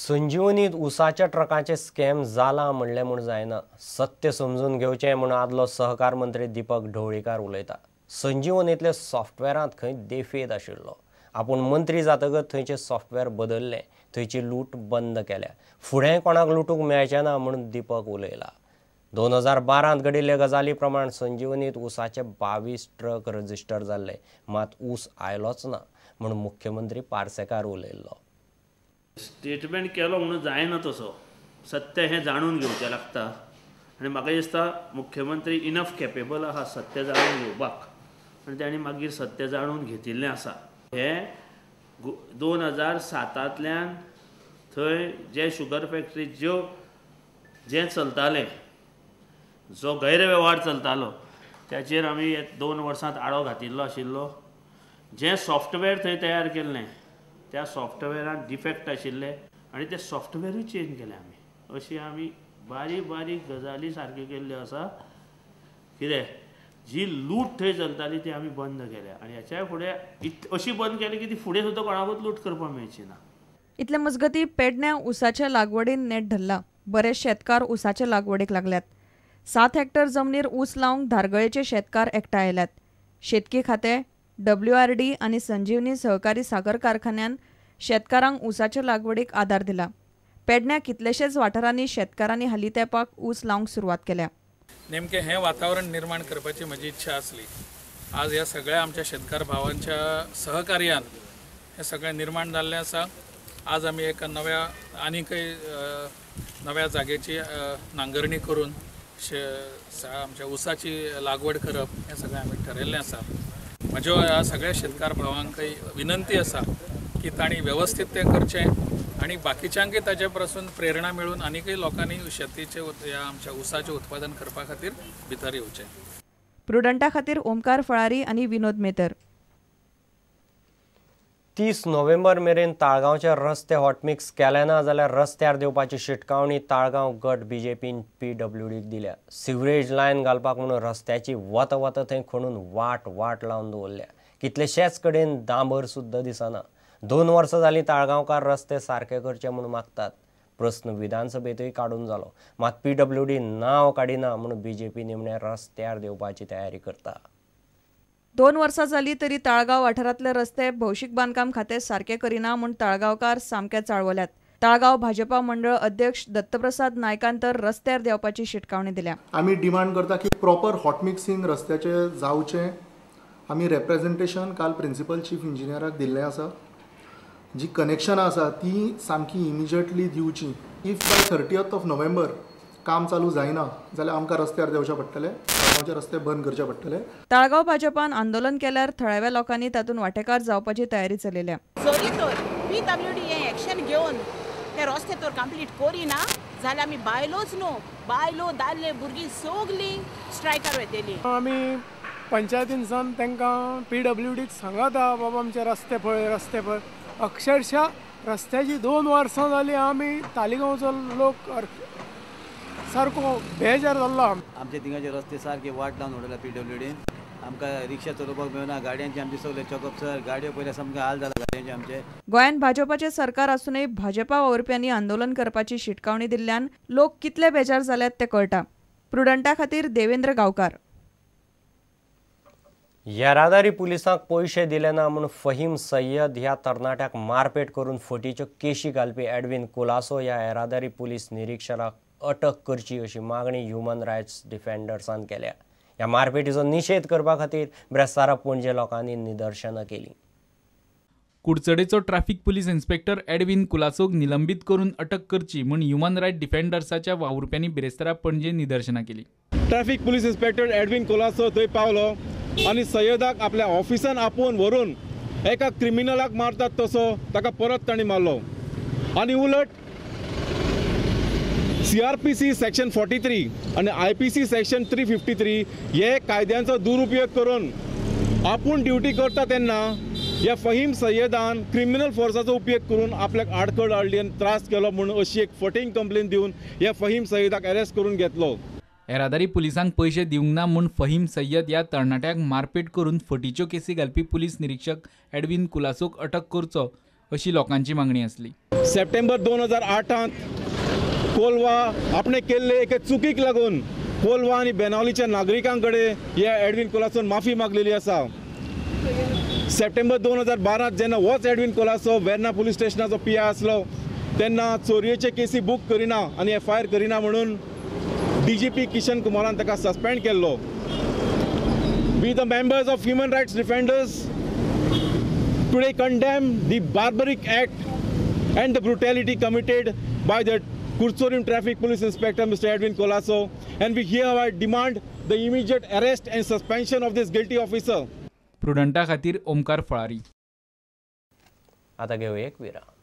संजीवनीत ऊसाच्या ट्रकाचे स्कॅम जाला म्हणलें म्हूण जायना, सत्य समजून घेवचें म्हूण आदलो सहकार मंत्री दीपक ढवळीकार उलयता। संजीवनीतले सॉफ्टवेरांत खंय देफेद आशिल्लो, आपूण मंत्री जातकच थंयचें सॉफ्टवेअर बदललें, थंयची लूट बंद केल्या, फुडें कोणाक लुटूंक मेळचें ना म्हूण दीपक उलयला। 2012 घडिल्ले गजाली प्रमाण संजीवनीत ऊसाचे 22 ट्रक रजिस्टर जाल्ले, मात ऊस आयलोच ना म्हूण मुख्यमंत्री पार्सेकार उलयल्लो। स्टेटमेंट केलो म्हणून जायना, तसो सत्य हें जाणून घेवचें लागता आनी म्हाका दिसता मुख्यमंत्री इनफ कॅपेबल आहा सत्य जाणून घेवपाक आनी तांणी मागीर सत्य जाणून घेतिल्लें आसा। हें 2007 थंय जे शुगर फॅक्टरी ज्यो जें चलतालें, जो गैरवेव्हार चलतालो त्याचेर आमी 2 वर्सांत आळो घातिल्लो आशिल्लो। जें सॉफ्टवेअर थंय तयार केल्लें त्या सॉफ्टवेअरान डिफेक्ट आशिल्ले आनी ते सॉफ्टवेअरूय चेंज केले आमी। अशी आमी बारीक बारीक गजाली सारक्यो केल्ल्यो आसा। कितें जी लूट थंय चलताली ती आमी बंद केल्या आनी ह्याच्या फुडें अशी बंद केली की ती फुडें सुद्दां कोणाकूच लूट करपाक मेळची ना। इतले मजगती पेडण्या ऊसाच्या लागवडीन नेट धरला। बरेच शेतकार ऊसाचे लागवडीक लागल्यात। 7 हेक्टर जमनीर ऊस लावंक धारगळेचे शेतकार एकठांय आयल्यात। शेतकी खातें, WRD आनी संजीवनी सहकारी साकर कारखान्यान शेतकारांक ऊसाचे लागवडीक आदार दिला। पेडण्या कितलेशेच वाठारांनी शेतकारांनी हालीं तेंपाक ऊस लावंक सुरवात केल्या। नेमकें हें वातावरण निर्माण करपाची म्हजी इच्छा आसली। आज ह्या सगळ्या आमच्या शेतकार भावांच्या सहकार्यान हें सगळें निर्माण जाल्लें आसा। आज आमी एक नव्या आनीकय नव्या जागेची नांगरणी करून आमच्या ऊसाची लागवड करप हें सगळें आमी ठरयल्लें आसा। म्हज्यो ह्या सगळ्या शेतकार भावांकय विनंती आसा की तांणी वेवस्थीत तें करचें आनी बाकीच्यांकय ताजे पासून प्रेरणा मेळून आनीकय लोकांनी शेतीचें ह्या आमच्या ऊसाचें उत्पादन करपा खातीर भितर येवचें। प्रुडंटा खातीर ओमकार फळारी आनी विनोद मेतर। 30 नोव्हेंबर मेरेन ताळगांवचे रस्ते हॉटमिक्स केले ना जाल्यार रस्त्यार देवपाची शिटकावणी ताळगांव गट बीजेपीन PWDक दिल्या। सिवरेज लायन घालपाक म्हणून रस्त्याची वत वत थंय खणून वाट वाट लावन दवरल्या। कितलेशेच कडेन डांबर सुद्दां दिसना। 2 वर्सां जालीं ताळगांवकार रस्ते सारके करचे म्हूण मागतात। प्रस्न विधानसभेंतूय काडून जालो, मात PWD नांव काडिना म्हूण बीजेपी निमणे रस्त्यार देवपाची तयारी करता। 2 वर्सां जाली तरी ताळगांव वाठारांतले रस्ते भौशीक बांदकाम खातें सारके करिना म्हूण ताळगांवकार सामके चाळवल्यात। ताळगांव भाजपा मंडळ अध्यक्ष दत्तप्रसाद नायकान तर रस्त्यार देंवपाची शिटकावणी दिल्या। आमी डिमांड करता की प्रॉपर हॉटमिक्सिंग रस्त्याचे जावचें। आमी रेप्रेजेंटेशन काल प्रिन्सिपल चीफ इंजिनियराक दिल्लें आसा। जी कनेक्शनां आसा ती सामकी इमिजिएटली दिवची। If by 30th of November काम चालू जायना जाल्यार आमकां रस्त्यार देंवचें पडटलें, ताळगांवचे रस्ते बंद करचे पडटले। ताळगांव भाजपान आंदोलन केल्यार थळाव्या लोकांनी तातूंत वांटेकार जावपाची तयारी चलयल्या। जरी तर PWD हें एक्शन घेवन ते रस्ते तर कंप्लीट करिना जाल्यार आमी बायलोच न्हू, बायलो दादले भुरगीं सगलीं स्ट्रायकार वयतलीं। आमी पंचायतीनसान तांकां PWDक सांगता बाबा आमचे रस्ते पळय रस्ते पळय। अक्षरशः रस्त्याची 2 वर्सां जालीं आमी तालिगांवचो लोक सारको बेजार जाल्लो। आमचे थिंगाचे रस्ते सारके वाट लावन उडयला PWDन। आमकां रिक्षा चलोवपाक मेळना, गाडयांचे आमचे सगळे चॉकअप सर गाडयो पयल्या सामकें हाल जाला गाडयांचे आमचे। गोंयांत भाजपाचें सरकार आसूनय भाजपा वावुरप्यांनी आंदोलन करपाची शिटकावणी दिल्ल्यान लोक कितले बेजार जाल्यात तें कळटा। प्रुडंटा खातीर देवेंद्र गांवकार। येरादारी पुलिसांक पयशे दिले ना म्हूण फहीम सय्यद ह्या तरणाट्याक मारपेट करून फटीच्यो केशी घालपी एडविन कुलासो ह्या येरादारी पुलीस निरीक्षकाक अटक करची अशी मागणी ह्युमन रायट्स डिफेंडर्सान केल्या। ह्या मारपेटीचो निशेध करपा खातीर ब्रेस्तारा पणजे लोकांनी निदर्शनां केलीं। कुडचडेचो ट्रॅफिक पुलीस इन्स्पेक्टर एडविन कुलासोक निलंबीत करून अटक करची म्हूण ह्युमन रायट डिफेंडर्साच्या वावुरप्यांनी बिरेस्तारा पणजे निदर्शनां केली। Traffic police inspector Edwin Colaco थंय पावलो आनी सय्यदाक आपल्या ऑफिसान आपोवन व्हरून एका क्रिमिनलाक मारतात तसो ताका परत तांणी मारलो आनी उलट CRPC section 43 आनी IPC section 353 हे कायद्यांचो दुरुपयोग करून आपूण ड्युटी करता तेन्ना ह्या फहीम सय्यदान क्रिमिनल फोर्साचो उपयोग करून आपल्याक आडखळ हाडली आनी त्रास केलो म्हूण अशी एक फटींग कंप्लेन दिवन ह्या फहीम सय्यदाक अरेस्ट करून घेतलो। येरादारी पुलिसांक पयशे दिवंक ना म्हूण फहीम सय्यद ह्या तरणाट्याक मारपेट करून फटीच्यो केसी घालपी पुलीस निरीक्षक एडविन कुलासोक अटक करचो अशी लोकांची मागणी आसली. सप्टेंबर 2008 कोलवा आपणे केल्ले एके चुकीक लागून कोलवा आनी बेनावलीच्या नागरिकां कडेन ह्या एडविन कोलासोन माफी मागलेली आसा. सप्टेंबर 2012 जेन्ना होच एडविन कोलासो वेर्ना पुलीस स्टेशनाचो पी I आसलो तेन्ना चोरयेचे केसी बूक करिना आनी एफ I R करिना म्हणून डी जी पी किशन कुमारान ताका सस्पेंड केल्लो. We the members of human rights defenders today condemn the barbaric act and the brutality committed by the Curchorem Traffic Police Inspector Mr. Edwin Colaco, and we hereby demand the immediate arrest and suspension of this guilty officer. प्रुडंटा खातीर ओमकार फळारी. आता घेऊ एक विराम.